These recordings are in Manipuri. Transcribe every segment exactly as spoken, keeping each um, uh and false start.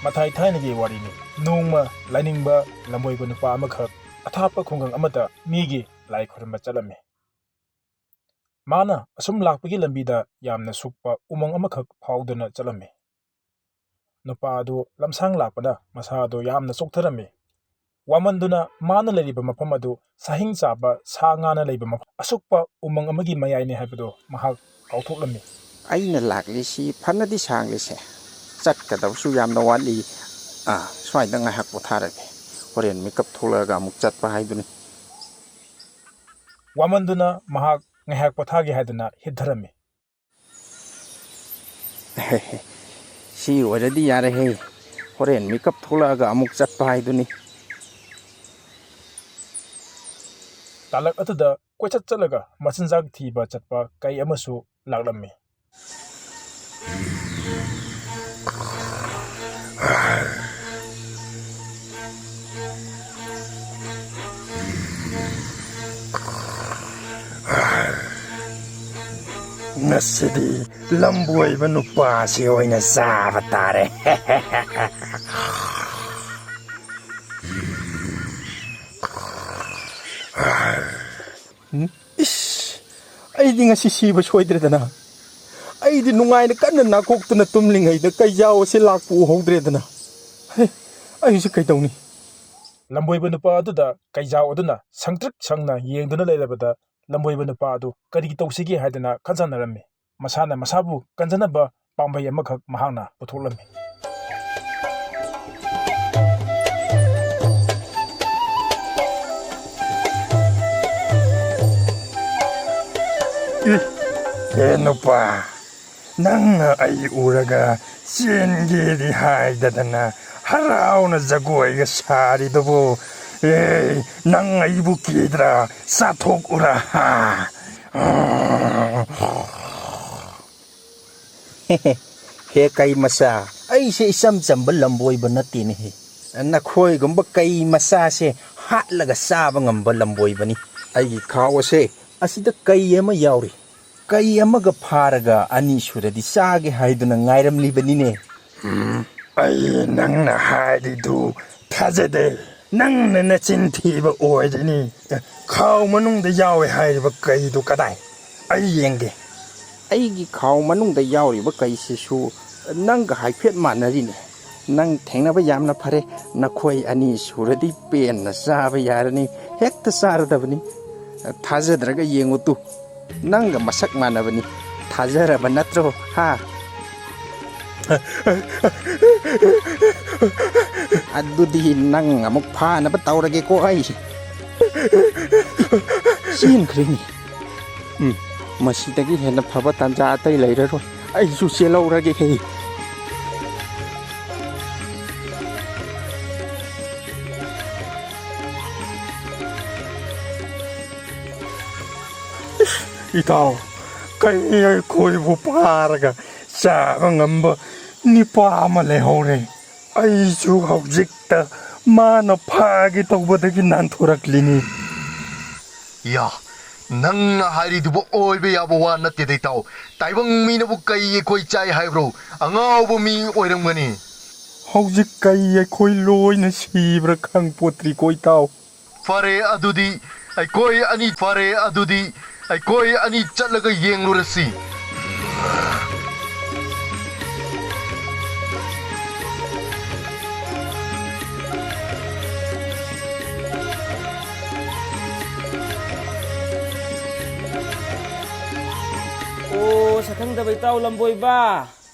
ꯃꯊꯥꯏ ꯊꯥꯏꯅꯒꯤ ꯋꯥꯔꯤꯅꯤ꯫ ꯅꯣꯡꯃ ꯂꯥꯏꯅꯤꯡꯕ ꯂꯝꯕꯣꯏꯕ ꯅꯨꯄꯥ ꯑꯃꯈꯛ ꯑꯊꯥꯞꯄ ꯈꯨꯡꯒꯪ ꯑꯃꯗ ꯃꯤꯒꯤ ꯂꯥꯏ ꯈꯨꯔꯨꯝꯕ ꯆꯠꯂꯝꯃꯤ꯫ ꯃꯥꯅ ꯑꯁꯨꯝ ꯂꯥꯛꯄꯒꯤ ꯂꯝꯕꯤꯗ ꯌꯥꯝꯅ ꯁꯨꯛꯄ ꯎꯃꯪ ꯑꯃꯈꯛ ꯐꯥꯎꯗꯨꯅ ꯆꯠꯂꯝꯃꯤ꯫ ꯅꯨꯄꯥ ꯑꯗꯨ ꯂꯝꯁꯥꯡ ꯂꯥꯛꯄꯅ ꯃꯁꯥ ꯑꯗꯨ ꯌꯥꯝꯅ ꯆꯣꯛꯊꯔꯝꯃꯤ꯫ ꯋꯥꯃꯟꯗꯨꯅ ꯃꯥꯅ ꯂꯩꯔꯤꯕ ꯃꯐꯝ ꯑꯗꯨ ꯁꯥꯍꯤꯡ ꯆꯥꯕ ꯁꯥ ꯉꯥꯅ ꯂꯩꯕ ꯃꯐꯝ, ꯑꯁꯨꯛꯄ ꯎꯃꯪ ꯑꯃꯒꯤ ꯃꯌꯥꯏꯅꯤ ꯍꯥꯏꯕꯗꯨ ꯃꯍꯥꯛ ꯀꯥꯎꯊꯣꯛꯂꯝꯃꯤ꯫ ꯑꯩꯅ ꯂꯥꯛꯂꯤꯁꯤ ꯐꯅꯗꯤ ꯁꯥꯡꯂꯤꯁꯦ, ꯆꯠꯀꯗꯕꯁꯨ ꯌꯥꯝꯅ ꯋꯥꯠꯂꯤ꯫ ꯑꯥ, ꯁ꯭ꯋꯥꯏꯗ ꯉꯥꯏꯍꯥꯛ ꯄꯣꯊꯥꯔꯒꯦ, ꯍꯣꯔꯦꯟ ꯃꯤꯀꯞ ꯊꯣꯛꯂꯛꯑꯒ ꯑꯃꯨꯛ ꯆꯠꯄ ꯍꯥꯏꯗꯨꯅꯤ꯫ ꯋꯥꯃꯟꯗꯨꯅ ꯃꯍꯥꯛ ꯉꯥꯏꯍꯥꯛ ꯄꯣꯊꯥꯒꯦ ꯍꯥꯏꯗꯨꯅ ꯍꯤꯞꯊꯔꯝꯃꯤ꯫ ꯁꯤ ꯑꯣꯏꯔꯗꯤ ꯌꯥꯔꯦꯍꯦ, ꯍꯣꯔꯦꯟ ꯃꯤꯀꯞ ꯊꯣꯛꯂꯛꯑꯒ ꯑꯃꯨꯛ ꯆꯠꯄ ꯍꯥꯏꯗꯨꯅꯤ꯫ ꯇꯥꯂꯛ ꯑꯗꯨꯗ ꯀꯣꯏꯆꯠ ꯆꯠꯂꯒ ꯃꯆꯤꯟꯖꯥꯛ ꯊꯤꯕ ꯆꯠꯄ ꯀꯩ ꯑꯃꯁꯨ ꯂꯥꯛꯂꯝꯃꯤ꯫ ꯉꯁꯤꯗꯤ ꯂꯝꯕꯣꯏꯕ ꯅꯨꯄꯥꯁꯤ ꯑꯣꯏꯅ ꯆꯥꯕ ꯇꯥꯔꯦ꯫ ꯎꯝ? ꯏꯁ! ꯑꯩꯗꯤ ꯉꯁꯤ ꯁꯤꯕ ꯁꯣꯏꯗ꯭ꯔꯦꯗꯅ꯫ ꯑꯩꯗꯤ ꯅꯨꯡꯉꯥꯏꯅ ꯀꯟꯅ ꯅꯥꯀꯣꯛꯇꯨꯅ ꯇꯨꯝꯂꯤꯉꯩꯗ ꯀꯩꯖꯥꯎ ꯑꯁꯤ ꯂꯥꯛꯄ ꯎꯍꯧꯗ꯭ꯔꯦꯗꯅ꯫ ꯍꯦ, ꯑꯩꯁꯨ ꯀꯩꯗꯧꯅꯤ? ꯂꯝꯕꯣꯏꯕ ꯅꯨꯄꯥ ꯑꯗꯨꯗ ꯀꯩꯖꯥꯎ ꯑꯗꯨꯅ ꯁꯪꯇ꯭ꯔꯤꯛ ꯁꯪꯅ ꯌꯦꯡꯗꯨꯅ ꯂꯩꯔꯕꯗ ꯂꯝꯕꯣꯏꯕ ꯅꯨꯄꯥ ꯑꯗꯨ ꯀꯔꯤ ꯇꯧꯁꯤꯒꯦ ꯍꯥꯏꯗꯅ ꯈꯟꯖꯥꯟꯅꯔꯝꯃꯤ꯫ ꯃꯁꯥꯅ ꯃꯁꯥꯕꯨ ꯀꯟꯖꯅꯕ ꯄꯥꯝꯕꯩ ꯑꯃꯈꯛ ꯃꯍꯥꯛꯅ ꯄꯨꯊꯣꯛꯂꯝꯃꯤ꯫ ꯏ, ꯍꯦ ꯅꯨꯄꯥ, ꯅꯪꯅ ꯑꯩ ꯎꯔꯒ ꯆꯦꯟꯒꯦꯗꯤ ꯍꯥꯏꯗꯗꯅ ꯍꯔꯥꯎꯅ ꯖꯒꯣꯏꯒ ꯁꯥꯔꯤꯗꯨꯕꯨ, ꯑꯦ, ꯅꯪ ꯑꯩꯕꯨ ꯀꯤꯗ꯭ꯔꯥ? ꯆꯥꯊꯣꯛꯎꯔꯥ? ꯍꯥ? ꯍꯦ ꯀꯩ ꯃꯆꯥ, ꯑꯩꯁꯦ ꯏꯆꯝ ꯆꯝꯕ ꯂꯝꯕꯣꯏꯕ ꯅꯠꯇꯦꯅꯦꯍꯦ꯫ ꯅꯈꯣꯏꯒꯨꯝꯕ ꯀꯩ ꯃꯆꯥꯁꯦ ꯍꯥꯠꯂꯒ ꯆꯥꯕ ꯉꯝꯕ ꯂꯝꯕꯣꯏꯕꯅꯤ꯫ ꯑꯩꯒꯤ ꯈꯥꯎ ꯑꯁꯦ ꯑꯁꯤꯗ ꯀꯩ ꯑꯃ ꯌꯥꯎꯔꯤ꯫ ꯀꯩ ꯑꯃꯒ ꯐꯥꯔꯒ ꯑꯅꯤ ꯁꯨꯔꯗꯤ ꯆꯥꯒꯦ ꯍꯥꯏꯗꯨꯅ ꯉꯥꯏꯔꯝꯂꯤꯕꯅꯤꯅꯦ꯫ ꯎꯝ, ꯑꯩ ꯅꯪꯅ ꯍꯥꯏꯔꯤꯗꯨ ꯊꯥꯖꯗꯦ꯫ ꯅꯪꯅ ꯅꯆꯤꯟ ꯊꯤꯕ ꯑꯣꯏꯔꯅꯤ꯫ ꯈꯥꯎ ꯃꯅꯨꯡꯗ ꯌꯥꯎꯋꯦ ꯍꯥꯏꯔꯤꯕ ꯀꯩꯗꯨ ꯀꯗꯥꯏ? ꯑꯩ ꯌꯦꯡꯒꯦ꯫ ꯑꯩꯒꯤ ꯈꯥꯎ ꯃꯅꯨꯡꯗ ꯌꯥꯎꯔꯤꯕ ꯀꯩꯁꯤꯁꯨ ꯅꯪꯒ ꯍꯥꯏꯐꯦꯠ ꯃꯥꯟꯅꯔꯤꯅꯦ꯫ ꯅꯪ ꯊꯦꯡꯅꯕ ꯌꯥꯝꯅ ꯐꯔꯦ꯫ ꯅꯈꯣꯏ ꯑꯅꯤ ꯁꯨꯔꯗꯤ ꯄꯦꯟꯅ ꯆꯥꯕ ꯌꯥꯔꯅꯤ꯫ ꯍꯦꯛꯇ ꯆꯥꯔꯗꯕꯅꯤ꯫ ꯊꯥꯖꯗ꯭ꯔꯒ ꯌꯦꯡꯉꯨ ꯇꯨ꯫ ꯅꯪꯒ ꯃꯁꯛ ꯃꯥꯟꯅꯕꯅꯤ꯫ ꯊꯥꯖꯔꯕ ꯅꯠꯇ꯭ꯔꯣ? ꯍꯥ? ꯑꯗꯨꯗꯤ ꯅꯪ ꯑꯃꯨꯛ ꯐꯥꯅꯕ ꯇꯧꯔꯒꯦꯀꯣ ꯑꯩ꯫ ꯆꯦꯟꯈ꯭ꯔꯦꯅꯦ꯫ ꯎꯝ, ꯃꯁꯤꯗꯒꯤ ꯍꯦꯟꯅ ꯐꯕ ꯇꯥꯟꯖꯥ ꯑꯇꯩ ꯂꯩꯔꯔꯣꯏ꯫ ꯑꯩꯁꯨ ꯆꯦꯜꯍꯧꯔꯒꯦ ꯍꯦ꯫ ꯏꯇꯥꯎ, ꯀꯩ ꯑꯩꯈꯣꯏꯕꯨ ꯐꯥꯔꯒ ꯆꯥꯕ ꯉꯝꯕ ꯅꯤꯄꯥ ꯑꯃ ꯂꯩꯍꯧꯔꯦ꯫ ꯑꯩꯁꯨ ꯍꯧꯖꯤꯛꯇ ꯃꯥꯅ ꯐꯥꯒꯦ ꯇꯧꯕꯗꯒꯤ ꯅꯥꯟꯊꯣꯔꯛꯂꯤꯅꯤ꯫ ꯌꯥ, ꯅꯪꯅ ꯍꯥꯏꯔꯤꯗꯨꯕꯨ ꯑꯣꯏꯕ ꯌꯥꯕ ꯋꯥ ꯅꯠꯇꯦꯗ, ꯏꯇꯥꯎ꯫ ꯇꯥꯏꯕꯪ ꯃꯤꯅꯕꯨ ꯀꯩ ꯑꯩꯈꯣꯏ ꯆꯥꯏ ꯍꯥꯏꯕ꯭ꯔꯣ? ꯑꯉꯥꯎꯕ ꯃꯤ ꯑꯣꯏꯔꯝꯒꯅꯤ꯫ ꯍꯧꯖꯤꯛ ꯀꯩ ꯑꯩꯈꯣꯏ ꯂꯣꯏꯅ ꯁꯤꯕ꯭ꯔꯥ ꯈꯪꯄꯣꯠꯇ꯭ꯔꯤꯀꯣ, ꯏꯇꯥꯎ꯫ ꯐꯔꯦ ꯑꯗꯨꯗꯤ, ꯑꯩꯈꯣꯏ ꯑꯅꯤ, ꯐꯔꯦ ꯑꯗꯨꯗꯤ, ꯑꯩꯈꯣꯏ ꯑꯅꯤ ꯆꯠꯂꯒ ꯌꯦꯡꯂꯨꯔꯁꯤ꯫ ꯑꯣ, ꯁꯛꯈꯪꯗꯕ ꯏꯇꯥꯎ ꯂꯝꯕꯣꯏꯕ,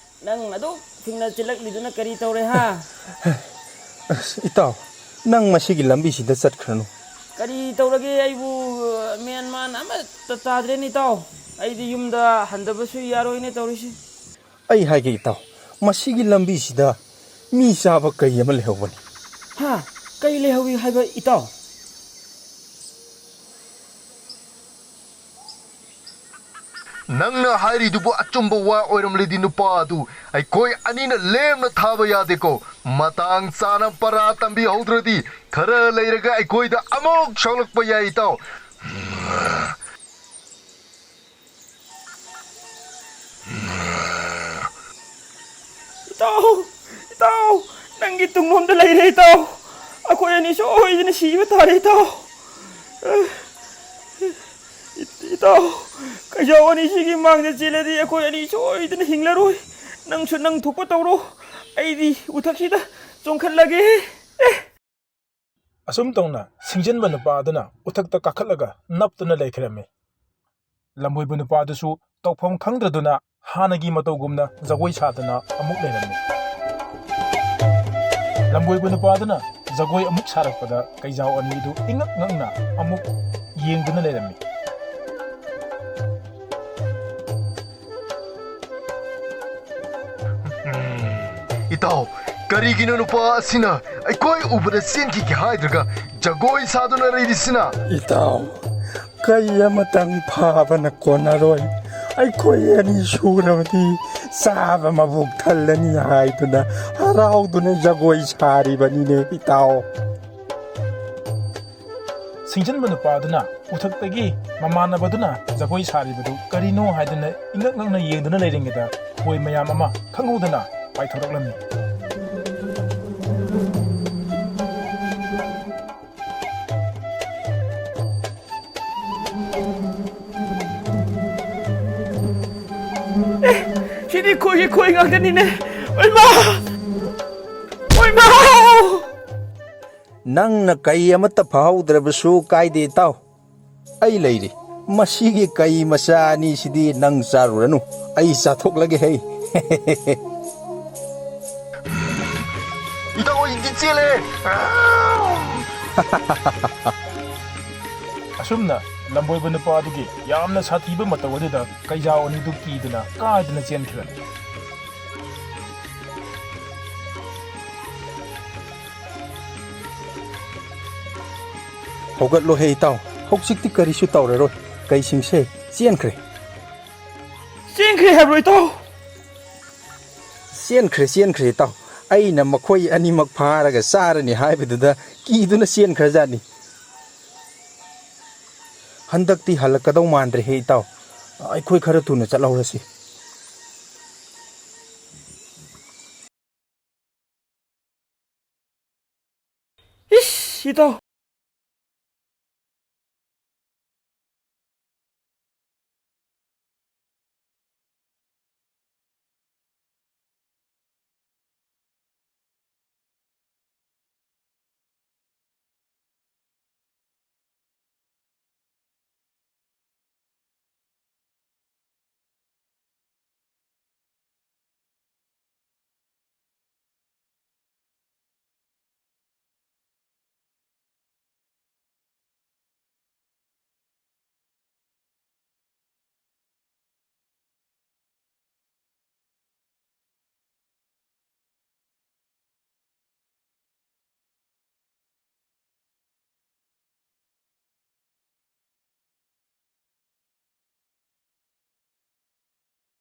ꯅꯪ ꯑꯗꯨꯛ ꯊꯤꯡꯅ ꯆꯦꯜꯂꯛꯂꯤꯗꯨꯅ ꯀꯔꯤ ꯇꯧꯔꯦ, ꯍꯥ? ꯑꯁ, ꯏꯇꯥꯎ, ꯅꯪ ꯃꯁꯤꯒꯤ ꯂꯝꯕꯤꯁꯤꯗ ꯆꯠꯈ꯭ꯔꯅꯨ꯫ ꯀꯔꯤ ꯇꯧꯔꯒꯦ? ꯑꯩꯕꯨ, ꯑ, ꯃꯦꯟ ꯃꯥꯟ ꯑꯃꯠꯇ ꯇꯥꯗ꯭ꯔꯦꯅꯦ, ꯏꯇꯥꯎ꯫ ꯑꯩꯗꯤ ꯌꯨꯝꯗ ꯍꯟꯗꯕꯁꯨ ꯌꯥꯔꯣꯏꯅꯦ ꯇꯧꯔꯤꯁꯤ꯫ ꯑꯩ ꯍꯥꯏꯒꯦ, ꯏꯇꯥꯎ, ꯃꯁꯤꯒꯤ ꯂꯝꯕꯤꯁꯤꯗ ꯃꯤ ꯆꯥꯕ ꯀꯩ ꯑꯃ ꯂꯩꯍꯧꯕꯅꯤ꯫ ꯍꯥ? ꯀꯩ ꯂꯩꯍꯧꯏ ꯍꯥꯏꯕ, ꯏꯇꯥꯎ? ꯅꯪꯅ ꯍꯥꯏꯔꯤꯗꯨꯕꯨ ꯑꯆꯨꯝꯕ ꯋꯥ ꯑꯣꯏꯔꯝꯂꯗꯤ, ꯅꯨꯄꯥ ꯑꯗꯨ ꯑꯩꯈꯣꯏ ꯑꯅꯤꯅ ꯂꯦꯝꯅ ꯊꯥꯕ ꯌꯥꯗꯦꯀꯣ꯫ ꯃꯇꯥꯡ ꯆꯥꯅ ꯄꯔꯥ ꯇꯝꯕꯤꯍꯧꯗ꯭ꯔꯗꯤ, ꯈꯔ ꯂꯩꯔꯒ ꯑꯩꯈꯣꯏꯗ ꯑꯃꯨꯛ ꯁꯥꯎꯂꯛꯄ ꯌꯥꯏ, ꯏꯇꯥꯎ꯫ ꯏꯇꯥꯎ! ꯏꯇꯥꯎ, ꯅꯪꯒꯤ ꯇꯨꯡꯂꯣꯝꯗ ꯂꯩꯔꯦ ꯏꯇꯥꯎ꯫ ꯑꯩꯈꯣꯏ ꯑꯅꯤ ꯁꯣꯏꯗꯅ ꯁꯤꯕ ꯇꯥꯔꯦ ꯏꯇꯥꯎ꯫ ꯏ-, ꯏꯇꯥꯎ, ꯀꯩꯖꯥꯎ ꯑꯅꯤꯁꯤꯒꯤ ꯃꯥꯡꯗ ꯆꯦꯜꯂꯗꯤ ꯑꯩꯈꯣꯏ ꯑꯅꯤ ꯁꯣꯏꯗꯅ ꯍꯤꯡꯂꯔꯣꯏ꯫ ꯅꯪꯁꯨ ꯅꯪ ꯊꯣꯛꯄ ꯇꯧꯔꯣ, ꯑꯩꯗꯤ ꯎꯊꯛꯁꯤꯗ ꯆꯣꯡꯈꯠꯂꯒꯦ꯫ ꯑꯦ! ꯑꯁꯨꯝ ꯇꯧꯅ ꯁꯤꯡꯖꯤꯟꯕ ꯅꯨꯄꯥ ꯑꯗꯨꯅ ꯎꯊꯛꯇ ꯀꯥꯈꯠꯂꯒ ꯅꯞꯇꯨꯅ ꯂꯩꯈ꯭ꯔꯝꯃꯤ꯫ ꯂꯝꯕꯣꯏꯕ ꯅꯨꯄꯥ ꯑꯗꯨꯁꯨ ꯇꯧꯐꯝ ꯈꯪꯗ꯭ꯔꯗꯨꯅ ꯍꯥꯟꯅꯒꯤ ꯃꯇꯧꯒꯨꯝꯅ ꯖꯒꯣꯏ ꯁꯥꯗꯅ ꯑꯃꯨꯛ ꯂꯩꯔꯝꯃꯤ꯫ ꯂꯝꯕꯣꯏꯕ ꯅꯨꯄꯥ ꯑꯗꯨꯅ ꯖꯒꯣꯏ ꯑꯃꯨꯛ ꯁꯥꯔꯛꯄꯗ ꯀꯩꯖꯥꯎ ꯑꯅꯤꯗꯨ ꯏꯉꯛ ꯉꯛꯅ ꯑꯃꯨꯛ ꯌꯦꯡꯗꯨꯅ ꯂꯩꯔꯝꯃꯤ꯫ ꯏꯇꯥꯎ, ꯀꯔꯤꯒꯤꯅꯣ ꯅꯨꯄꯥ ꯑꯁꯤꯅ ꯑꯩꯈꯣꯏ ꯎꯕꯗ ꯆꯦꯟꯈꯤꯒꯦ ꯍꯥꯏꯗ꯭ꯔꯒ ꯖꯒꯣꯏ ꯁꯥꯗꯨꯅ ꯂꯩꯔꯤꯁꯤꯅ? ꯏꯇꯥꯎ, ꯀꯩ ꯑꯃꯇꯪ ꯐꯥꯕꯅ ꯀꯣꯟꯅꯔꯣꯏ꯫ ꯑꯩꯈꯣꯏ ꯑꯅꯤ ꯁꯨꯔꯕꯗꯤ ꯆꯥꯕ ꯃꯕꯨꯛ ꯊꯜꯂꯅꯤ ꯍꯥꯏꯗꯨꯅ ꯍꯔꯥꯎꯗꯨꯅ ꯖꯒꯣꯏ ꯁꯥꯔꯤꯕꯅꯤꯅꯦ ꯏꯇꯥꯎ꯫ ꯁꯤꯡꯖꯤꯟꯕ ꯅꯨꯄꯥꯗꯨꯅ ꯎꯊꯛꯇꯒꯤ ꯃꯃꯥꯟꯅꯕꯗꯨꯅ ꯖꯒꯣꯏ ꯁꯥꯔꯤꯕꯗꯨ ꯀꯔꯤꯅꯣ ꯍꯥꯏꯗꯨꯅ ꯏꯉꯛ ꯉꯛꯅ ꯌꯦꯡꯗꯨꯅ ꯂꯩꯔꯤꯉꯩꯗ ꯈꯣꯏ ꯃꯌꯥꯝ ꯑꯃ ꯈꯪꯍꯧꯗꯅ ꯄꯥꯏꯊꯣꯔꯛꯂꯝꯃꯤ꯫ ꯑꯦ, ꯁꯤꯗꯤ ꯈꯣꯏꯒꯤ ꯈꯣꯏ ꯉꯥꯛꯇꯅꯤꯅꯦ꯫ ꯑꯣꯏꯃꯥ! ꯑꯣꯏꯃꯥ! ꯅꯪꯅ ꯀꯩ ꯑꯃꯠꯇ ꯐꯥꯍꯧꯗ꯭ꯔꯕꯁꯨ ꯀꯥꯏꯗꯦ, ꯏꯇꯥꯎ꯫ ꯑꯩ ꯂꯩꯔꯤ꯫ ꯃꯁꯤꯒꯤ ꯀꯩ ꯃꯆꯥ ꯑꯅꯤꯁꯤꯗꯤ ꯅꯪ ꯆꯥꯔꯨꯔꯅꯨ꯫ ꯑꯩ ꯆꯥꯊꯣꯛꯂꯒꯦ ꯍꯩ꯫ ꯏꯇꯥꯎ, ꯑꯩꯗꯤ ꯆꯦꯜꯂꯦ꯫ ꯑꯁꯨꯝꯅ ꯂꯝꯕꯣꯏꯕ ꯅꯨꯄꯥ ꯑꯗꯨꯒꯤ ꯌꯥꯝꯅ ꯁꯥꯊꯤꯕ ꯃꯇꯧ ꯑꯗꯨꯗ ꯀꯩꯖꯥꯎ ꯑꯅꯤꯗꯨ ꯀꯤꯗꯨꯅ ꯀꯥꯏꯗꯨꯅ ꯆꯦꯟꯈꯤꯕꯅꯤ꯫ ꯍꯧꯒꯠꯂꯣꯍꯦ ꯏꯇꯥꯎ, ꯍꯧꯖꯤꯛꯇꯤ ꯀꯔꯤꯁꯨ ꯇꯧꯔꯔꯣꯏ꯫ ꯀꯩꯁꯤꯡꯁꯦ ꯆꯦꯟꯈ꯭ꯔꯦ꯫ ꯆꯦꯟꯈ꯭ꯔꯦ ꯍꯥꯏꯕ꯭ꯔꯣ ꯏꯇꯥꯎ? ꯆꯦꯟꯈ꯭ꯔꯦ, ꯆꯦꯟꯈ꯭ꯔꯦ ꯏꯇꯥꯎ꯫ ꯑꯩꯅ ꯃꯈꯣꯏ ꯑꯅꯤꯃꯛ ꯐꯥꯔꯒ ꯆꯥꯔꯅꯤ ꯍꯥꯏꯕꯗꯨꯗ ꯀꯤꯗꯨꯅ ꯆꯦꯟꯈ꯭ꯔꯖꯥꯠꯅꯤ꯫ ꯍꯟꯗꯛꯇꯤ ꯍꯜꯂꯛꯀꯗꯧ ꯃꯥꯟꯗ꯭ꯔꯦꯍꯦ ꯏꯇꯥꯎ꯫ ꯑꯩꯈꯣꯏ ꯈꯔ ꯊꯨꯅ ꯆꯠꯍꯧꯔꯁꯤ꯫ ꯁꯤ ꯇꯧ꯫